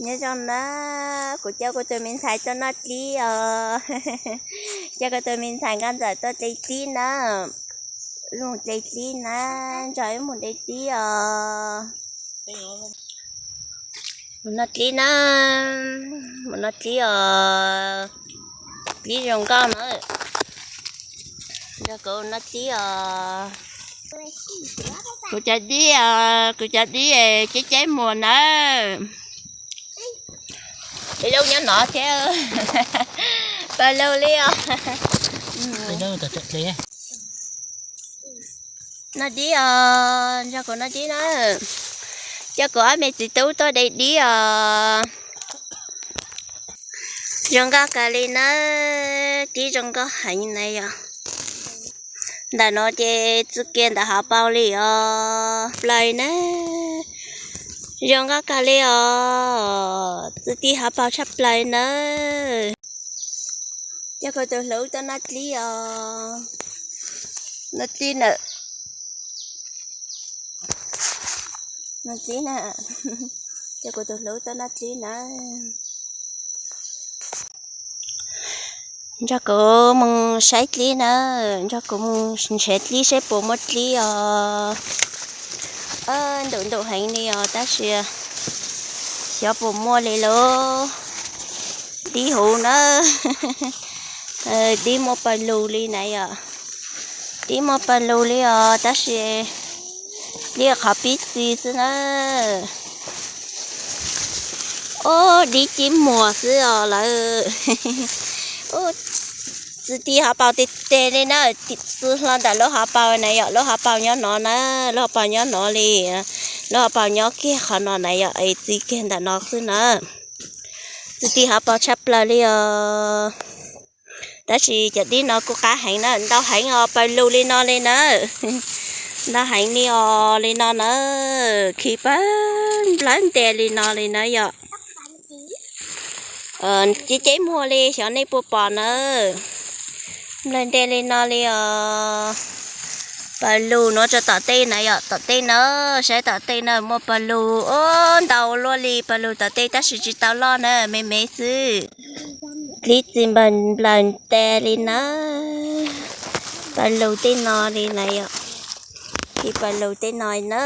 Nyob zoo na, kuv coj kuv tus me ntxhais tuaj noj dlib os. Coj kuv tus me ntxhais Nkauj Ntxawm tuaj dle dlib na. Mus dle dlib na, nrog wb mus dle dlib os. Mus noj dlib na, mus noj dlib os. Dlib zoo nkauj na. Nrog kuv noj dlib os. Kuv cov dib, kuv cov dib ceb ceb muag nawb. Ib lub nyob no thiab. Pawg lug li os. Noj dib os, nrog kuv noj dib na. Coj kuv ob me txiv tub tuaj de dib os. Zoo nkauj kawg li nawb, dib zoo nkauj heev na yom. Ntawm no ces txi kiag ntawm hauv paus li os, plaws na. Zoo nkauj kawg li os, txi ti hauv paus tshaj plaws nawb. Coj kuv tus hlub tuaj noj dlib os. Noj dlib na. Noj dlib na. Coj kuv tus hlub tuaj noj dlib na. Nrog kuv mus saib dlib na, nrog kuv mus nrhiav dlib seb puas muaj dlib os. Ntau ntau heev li os tab sis xyov puas muaj li lauj. Dib huv na, dib muaj pawg lug li na yom. Dib muaj pawg lug li os tab sis dib qhov pib txi xwb na. Ub, dib ceb muag xwb os lawm. Txi ti hauv paus tes tes li na, txi hlo ntawm lub hauv paus na yom, lub hauv paus nyob no na, lub hauv paus nyob no li, lub hauv paus nyob kiag qhov no na yom, es txi kiag ntawm no xwb na. Txi ti hauv paus tshaj plaws li os. Tab sis cov dib no kuj qab heev na, ntau heev os, pawg lug li no li na. Ntau heev li os li no na, khi pawg nplawg nte li no li na yom. Ceb ceb muag li xyov nej puas pom na. Nplawg nte li no li os. Pawg lug no tso tom tej na yom, tom tej na, saib tom tej na muaj pawg lug, ub, ntau luaj li pawg lug tom tej tab sis tsis tau loj na, me me xwb. Dlib txi nplawg nte li na. Pawg lug tej no li na yom, khi pawg lug tej no na.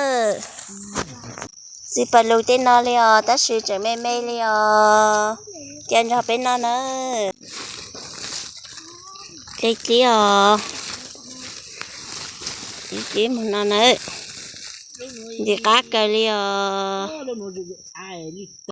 Txi pawg lug tej no li os tab sis tseem me me li os. Cia nrog peb noj na. Dlib dlib os. Dlib mus no na. Ntxim qab kawg li os.